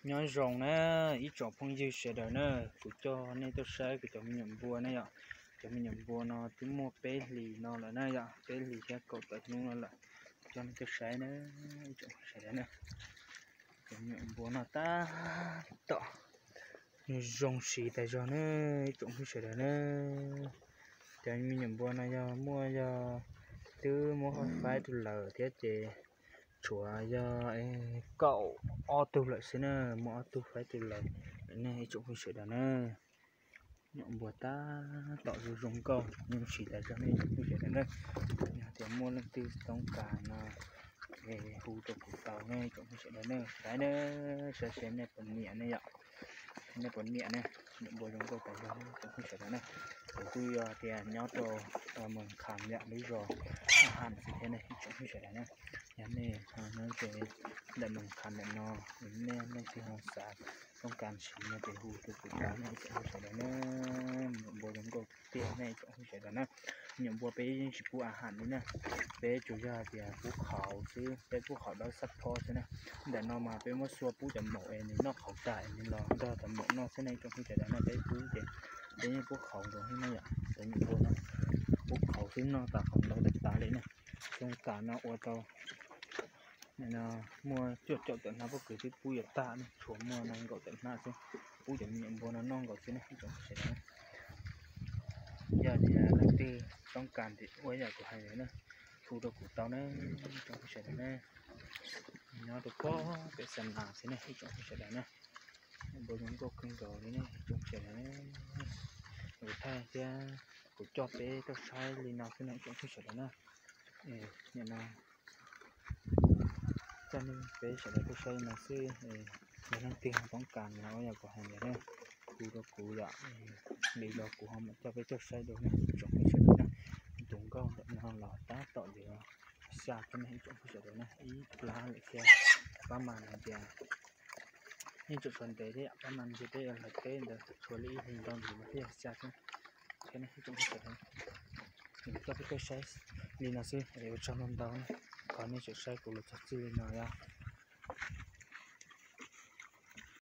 Nyob zoo na ib tsoom phooj ywg sawv daws na, kuv coj nej tuaj saib kuv cov me nyuam npua na yom. Cov me nyuam npua no twb muaj peb hlis no lawm na yom, peb hlis thiab kaum tawm hnub no lawm. Kuv coj nej tuaj saib na, ib tsoom phooj ywg sawv daws na. Cov me nyuam npua no tab tom zoo siv tas zog na, ib tsoom phooj ywg sawv daws na. Cov me nyuam npua no yog muaj yog twb muab faib rau lawm thiab ces tshuav yog kaum ob tug lawm xwb na, muaj ob tug faib rau lawm ne ib tsoom phooj ywg sawv daws na. Nyuam npua tab tom zoo zoo nkauj zoo siv tas zog ne ib tsoom phooj ywg sawv daws na. Yog tias muaj leej twg toob kas no hu rau kuv tau ne ib tsoom phooj ywg sawv daws na. Saib na, saib seb nej puas nyiam ne yom. Nej puas nyiam ne, nyuam npua zoo nkauj tas zog ne ib tsoom phooj ywg sawv daws na. Kuv kuj yog tias nyob rau Moos Khas yom, lub zos Aj Ham xwb thiab ne ib tsoom phooj ywg sawv daws na. Yog nej nyob ze ntawm Moos Khas ntawm no, nej leej twg ho xav toob kas siv no ces hu rau kuv tau ne ib tsoom phooj ywg sawv daws na. Nyuam npua zoo nkauj tiag ne ib tsoom phooj ywg sawv daws na. Nyuam npua peb yeej tsis pub Aj Ham li na, peb tsuas yog hais tias pub qhauv xwb, peb pub qhauv dawb xab phob xwb na. Ntawm no mas peb muab xua pub cov maum es nws noj qhauv tas es nws los nrog cov maum noj xwb ne ib tsoom phooj ywg sawv daws na. Peb pub ces peb yeej pub qhauv nkaus xwb na yom, cov nyuam npua no pub qhauv xwb noj tas qhauv ntau tas tas li na. Toob kas no ua tau muaj cuaj caum tawm hnab pob kws twb pub yuav tag ne, tshuav muaj nees nkaum tawm hnab xwb, pub cov me nyuam npua no noj nkaus xwb ne ib tsoom phooj ywg sawv daws na. Yog tias leej twg toob kas ua yam kuv hais ntawd na, hu rau kuv tau ne ib tsoom phooj ywg sawv daws na. Nyob rau pog pem Xab Nas xwb ne ib tsoom phooj ywg sawv daws na. Nyuam npua zoo nkauj kawg nkaus li ne ib tsoom phooj ywg sawv daws na. Kuv thaij thiab kuv coj peb tuaj saib li no xwb ne ib tsoom phooj ywg sawv daws na. Nim no coj nej peb sawv daws tuaj saib li no xwb. Yog leej twg ho toob kas no yog kuv hais ntawd na, hu rau kuv yom, li los kuv ho mam coj peb tuaj saib dua ne ib tsoom phooj ywg sawv daws na. Tus nkauj ntawm no los tab tom yuav xya thiab ne ib tsoom phooj ywg sawv daws na, ib plab lawm thiab. Pab mas hais tias yeej tseem tshuav ntev thiab yom, pab mas ntshe peb yuav hlawv teb ntawd tshuav li ib hlis ntau ntxiv no thiaj xya xwb. Thiab ne ib tsoom phooj ywg sawv daws, kuv coj peb tuaj saib li no xwb es ua tsaug ntau ntau na, thov nej tseem saib kuv los txog txij li no yom.